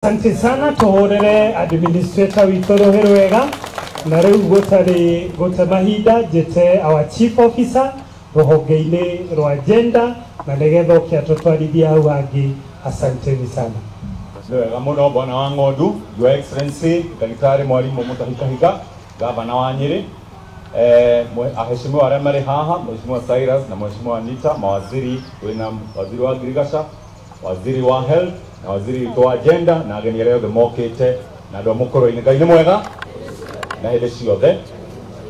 Asante sana tuhurire administrator witũ rũhĩ rwega na rĩu gũtarĩ gũte mahinda njĩte our chief officer rũhonge-inĩ rwa gender na nĩgetha oke atũtwarithia hau hangĩ. Asanteni sana. Nĩ wega mũno bwana wa ng'ondu, Your Excellency Ndagĩtarĩ Mwalimu Mutahi Kahiga, gavana wa Nyĩrĩ, aheshimiwa arĩa marĩ haha, Mheshimiwa Cyrus na Mheshimiwa Anita, mawaziri, wĩna waziri wa ngirigaca, waziri wa health na waziri witũ wa gender na ageni arĩa othe mokĩte na andũ a mũkũrũ-inĩ. Ngai nĩ mwega na hĩndĩ ciothe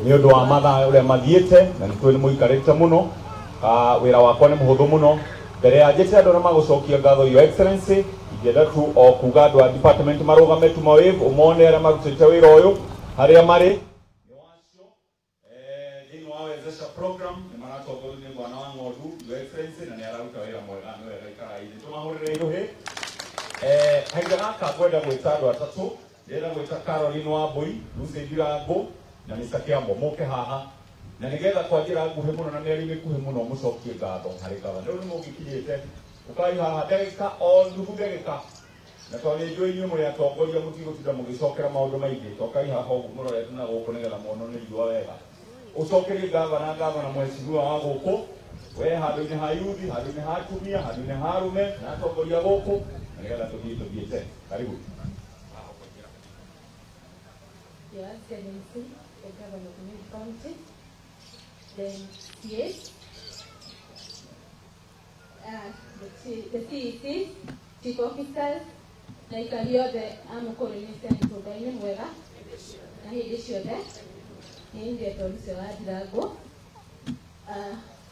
nĩ ũndũ wa mathaa ũrĩa mathiĩte na nĩ tũĩ nĩ mũikarĩte mũno. Wĩra wakwa nĩ mũhũthũ mũno. Mbere ya njĩte andũ arĩa magũcokia ngatho, Your Excellency, ingĩenda tu o kuga andũ a department marũgame tu mawave ũmone arĩa marutĩte wĩra ũyũ harĩa marĩ thĩinĩ wa Wezesha program nĩ maratongorio nĩ bwana wa ng'ondu, Your Excellency, na nĩ araruta wĩra mwega. Nĩ wega ikara-inĩ tũmahũrĩre iruhĩ. Kahinda gaka ngwenda gwĩta andũ atatũ. Ndĩrenda gwĩta Caroline Wambui, Lucy Ndirango na Mr. Kiambo mũke haha na nĩgetha kwa njĩra nguhĩ mũno na mĩario mĩkuhĩ mũno mũcokie ngatho harĩ gavana. Rĩu nĩ mũgĩkinyĩte ũkai haha ndagĩka o nuthu ndagĩka, na tondũ nĩ njũĩ inyuĩ mũrĩ atongoria mũtigũtinda mũgĩcokera maũndũ maingĩ, tokai haha ũguo mũrorete na gũkũ nĩgetha muonwo nĩ riũa wega. Ũcokerie gavana, gavana mheshimiwa wa gũkũ, we handũ-inĩ ha yuthi, handũ-inĩ ha atumia, handũ-inĩ ha arume na atongoria gũkũ, na nĩgetha tũthiĩ tũthiĩte. Karibu. Your Excellency, the Governor of Nyeri County, the CS, the CEC, Chief Officers, na aikari othe a Mũkũrũ-inĩ Central, Ngai nĩ mwega na hĩndĩ ciothe. Nĩ ndetwo Lucy wa Ndirango.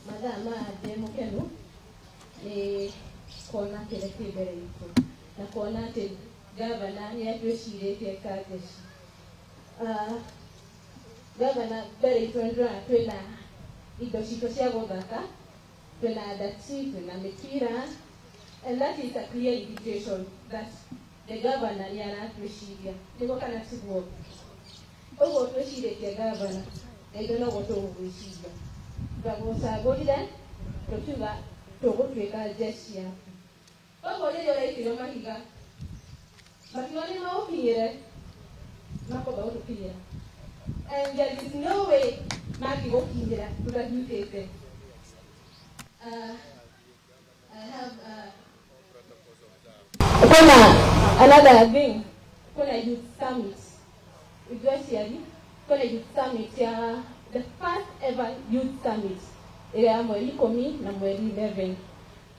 Mathaa maya ndĩ mũkenu nĩ kuona kĩrĩa kĩ mbere itũ na kuona atĩ gavana nĩ atwĩcirĩtie ta jeshi. Gavana, mbere itũ nĩndĩrona twĩna indo citũ cia gũthaka, twĩna ndati, twĩna mĩbira, and that is a clear indication that the governor nĩ aratwĩciria. Nĩguo kana tiguo? Ũguo twĩcirĩtie gavana na ithuĩ noguo tũgũgwĩciria. Twagũcagũrire tũkiuga tũgũtuĩka jeshi yaku. Koguo rĩrĩa ũraitĩrwo mahiga, makiuga nĩ maũkinyĩre, makwamba gũtũkinyĩra, and there is no way mangĩgũkinyĩra tũtahiũkĩte. I have kuna another thing, kuna youth summit. Ithuĩ aciari, kuna youth summit ya the first ever youth summit ĩrĩa ya mweri 10 na mweri 11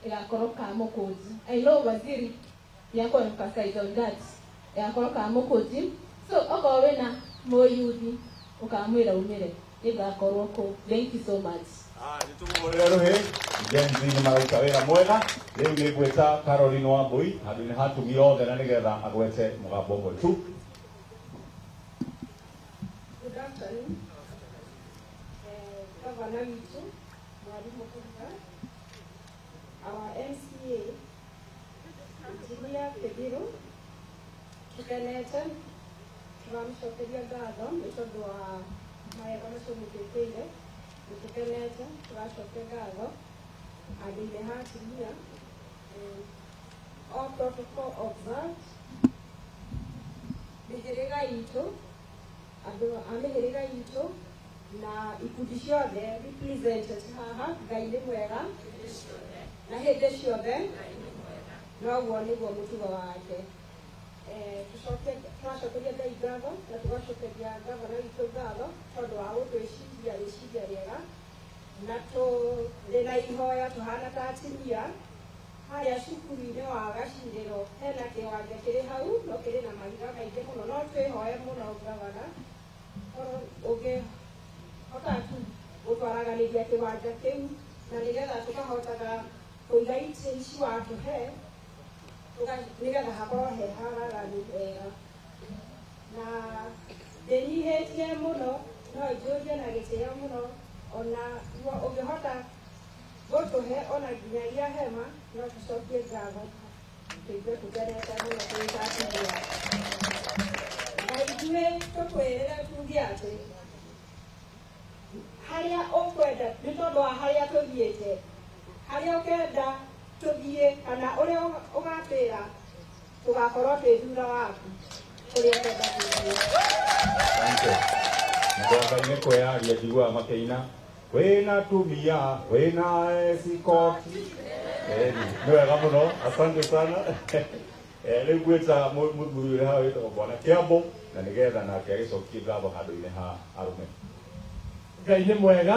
ĩgakorwo Kamũkũnji. I know waziri nĩ akũ emphasize on that. Ĩgakorwo Kamũkũnji, so okorwo wĩna mũyuthi ũkamwĩra umĩre, nĩngakorwo kũu. Thank you so much. Nĩ tũmũhũrĩre rũhĩ. Gen Z nĩ mararuta wĩra mwega. Rĩu nĩ ngwĩta Caroline Wambui handũ-inĩ ha atumia othe na nĩgetha agwete mũgambo ũmwe tu. Good afternoon. Governor witũ, Mwalimu Kahiga, our MCA, Engineer Kĩbiru, tũkenete tũramũcokeria ngatho nĩ tondũ wa mawega macio mũtwĩkĩire. Nĩ tũkenete tũracokia ngatho handũ-inĩ ha atumia. All protocol observed. Mĩhĩrĩga itũ, andũ a mĩhĩrĩga itũ na ikundi ciothe represented haha, Ngai nĩ mwega na hĩndĩ ciothe, noguo nĩguo mũtugo wake. Tũracokeria Ngai ngatho na tũgacokeria gavana witũ ngatho tondũ wa gũtwĩciria rĩciria rĩega, na tũrĩ na ihoya tũhana ta atumia harĩa cukuru-inĩ wa Gacirĩro hena kĩwanja kĩrĩ hau no kĩrĩ na mahiga maingĩ mũno, no twĩhoe mũno gavana ũngĩhota tu gũtwaraganĩria kĩwanja kĩu na nĩgetha tũkahotaga kũiga itĩ ici watũhe nĩgetha hakorwo he haraganu wega. Na ndĩnyihĩtie mũno no njũrie na gĩtĩo mũno, ona ũngĩhota gũtũhe ona nginyagia hema no tũcokie ngatho tũigue tũkenete mũno twĩ ta atumia. Na ithuĩ tũkwĩrĩre tuge atĩ harĩa ũkwenda nĩ tondũ wa harĩa tũthiĩte, harĩa ũkenda tũthiĩ kana ũrĩa ũgatwĩra. Tũgakorwo twĩ thutha waku kũrĩa ũkwenda gũthiĩ. Asante. Ndoga nĩ kwĩyaria njiguaga makĩina wĩna tumia wĩna esikoti. Nĩ wega mũno, asante sana. Rĩu ngwĩta mũthuri ũrĩa haha wĩtagwo Bwana Kĩambo na nĩgetha nake agĩcokie ngatho handũ-inĩ ha arũme. Ngai nĩ mwega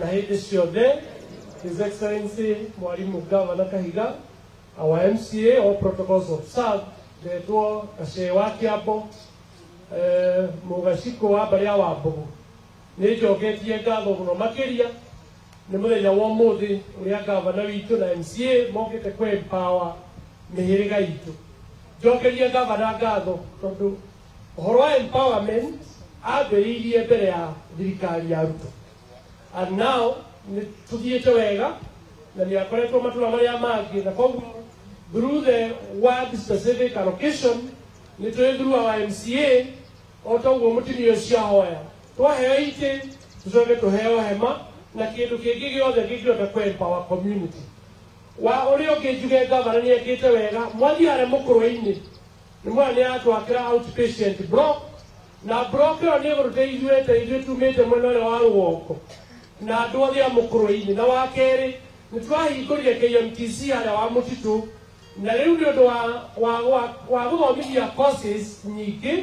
na hĩndĩ ciothe. His Excellency Mwalimu Gavana Kahiga, our MCA, all protocols observed, ndetwo Gacee wa Kĩambo, mũgacikũ wa mbarĩ ya Wambugu. Nĩ njoketie ngatho mũno makĩria nĩ mũthenya wa ũmũthĩ ũrĩa gavana witũ na MCA mokĩte kũ empower mĩhĩrĩga itũ. Njokerie gavana ngatho tondũ ũhoro wa empowerment ambĩrĩirie mbere ya thirikari ya Ruto. And now nĩ tũthiĩte wega na nĩ akoretwo matũra marĩa mangĩ, na koguo through the ward specific allocation nĩ tũrĩ through our MCA o ta ũguo mũtumia ũcio ahoya twaheo itĩ tũcoke tũheo hema na kĩndũ kĩngĩ gĩothe kĩngĩhota kũ empower community. Wa ũrĩa ũngĩ njuge gavana nĩ ekĩte wega, mwathiĩ harĩa mũkũrwe-inĩ nĩ mwona nĩ aratwakĩra outpatient block, na block ĩyo nĩ ĩgũtũteithia ithuĩ tumĩte mwena ũrĩa wa rũgongo na andũ othe a mũkũrwe-inĩ. Na wa kerĩ nĩ twahingũrire KMTC harĩa wa mũtitũ, na rĩu nĩ ũndũ wa gũthomithia courses nyingĩ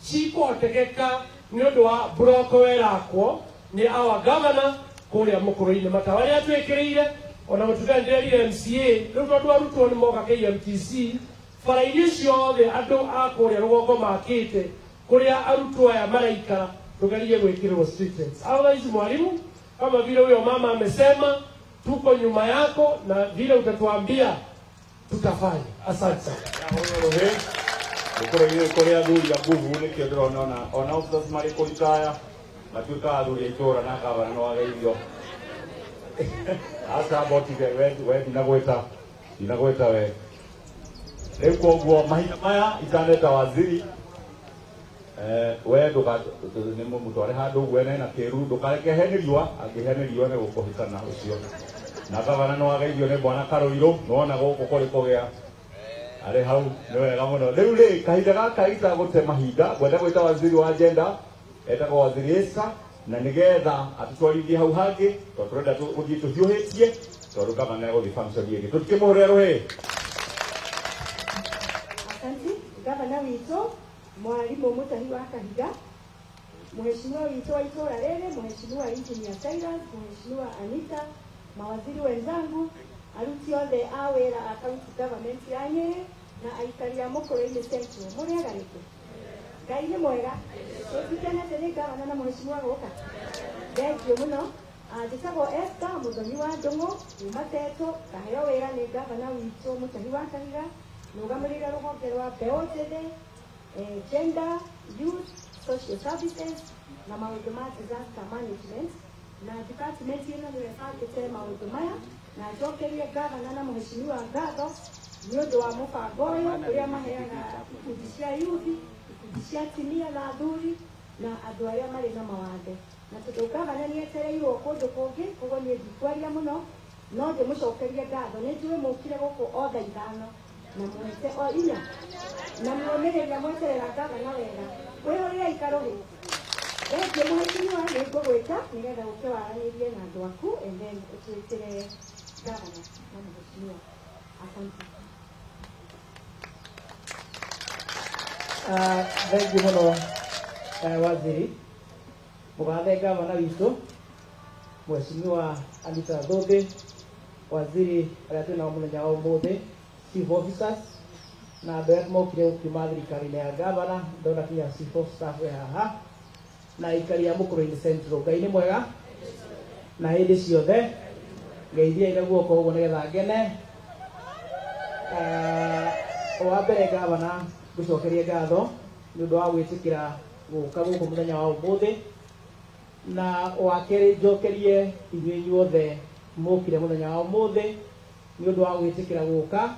cikũhotekeka nĩ ũndũ wa block ĩrakwo nĩ our governor kũrĩa mũkũrwe-inĩ. Matawa arĩa twĩkĩrĩire ona gũtuĩka nĩndĩrerire MCA rĩu tondũ arutwo nĩ moka KMTC, bara iria ciothe andũ a kũrĩa rũgongo makĩte kũrĩa arutwo aya maraikara tũgerie gwĩkĩrĩrwo street lights. Otherwise mwalimu, kama vile huyo mama amesema, tuko nyuma yako na vile utatuambia tutafanya. Asante sana. Mũkũrwe-inĩ kũrĩa athuri a nguvu nĩkĩo ndĩrona ona officers marĩ kũritaya matuĩkaga athuri a itũũra na gavana nĩ wageithio. Aca botige we ndinagwĩta we. Rĩu koguo mahinda maya itaneta waziri we nĩ mũmũtware handũ ũguo ene na kĩruru ndũkareke he nĩ riũa, angĩhe nĩ riũa nĩ gũkũhĩtana ũcio. Na gavana nĩ wageithio nĩ bwana Karũirũ, nĩwona gũkũ kũrĩ kũgĩa arĩ hau, nĩ wega mũno. Rĩu rĩ kahinda gaka itagũte mahinda ngwenda gwĩta waziri wa gender etagwo Waziri Esa, na nĩgetha atũtwarithie hau hangĩ tondũ tũrenda gũthiĩ tũhiũhĩtie tondũ gavana egũthiĩ function ĩngĩ. Tũtikĩmũhũrĩre rũhĩ. Asante gavana witũ Mwalimu Mutahi wa Kahiga, mheshimiwa witũ wa itũra rĩrĩ, mheshimiwa Engineer Cyrus, mheshimiwa Anita, mawaziri wenzangu, aruti othe a wĩra a county government ya Nyĩrĩ na aikari a Mũkũrwe-inĩ Central, mũrĩega rĩngĩ? Ngai nĩ mwega. Tũtikenete nĩ gavana na mheshimiwa gũka. Thengiũ mũno. Njĩtagwo Esther Mũthoni wa Ndũng'ũ kuma Teto, ngaheo wĩra nĩ gavana witũ Mutahi wa Kahiga, nũgamĩrĩire rũhonge rwa mbeũ njĩthĩ, gender, youth, social services na maũndũ ma disaster management, na department ĩno nĩyo ĩbangĩte maũndũ maya, na njokerie gavana na mheshimiwa ngatho nĩ ũndũ wa mũbango ũyũ ũrĩa maheaga ikundi cia youth, ikundi cia atumia na athuri na andũ arĩa marĩ na mawathe. Na tondũ gavana nĩ etereirwo kũndũ kũngĩ, koguo niĩ ndikwaria mũno, no ndĩmũcokerie ngatho. Nĩ njũĩ mũkire gũkũ o thaa 5 na mwete o 4 na mwomĩrĩria mweterera gavana wega. Kwĩhũrĩra ikarũhĩ. Thengiũ mũheshimiwa, nĩ ngũgwĩta nĩgetha ũke waranĩrie na andũ aku and then ũtwĩtĩre gavana na mũheshimiwa. Asante. Thengiũ mũno waziri mũgathe gavana witũ mheshimiwa Anita Thũmbĩ, waziri arĩa twĩnao mũthenya wa ũmũthĩ, chief officers na andũ arĩa mokire gũkiuma thirikari-inĩ ya gavana, ndona kinya chief of staff wĩ haha na aikari a Mũkũrwe-inĩ Central. Ngai nĩ mwega na hĩndĩ ciothe. Ngeithia na guoko ũguo nĩgetha ngene. Wa mbere gavana ngũcokerie ngatho nĩ ũndũ wa gwĩtĩkĩra gũka gũkũ mũthenya wa ũmũthĩ, na wa kerĩ njokerie inyuĩ inyuothe mũkire mũthenya wa ũmũthĩ nĩ ũndũ wa gwĩtĩkĩra gũka,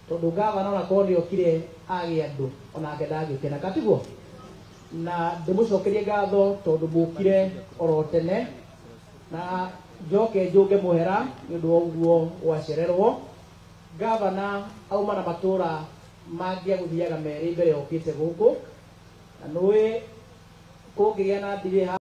tondũ gavana ona korwo nĩokire agĩe andũ onake ndangĩkena, katiguo? Na ndĩmũcokerie ngatho tondũ mũkire oro tene, na njoke njũnge mũhera nĩ ũndũ wa ũguo gwacererwo. Gavana auma na matũra mangĩagũthiaga merĩ mbere yokĩte gũkũ na nũĩ kũngĩgĩa na ndirĩ.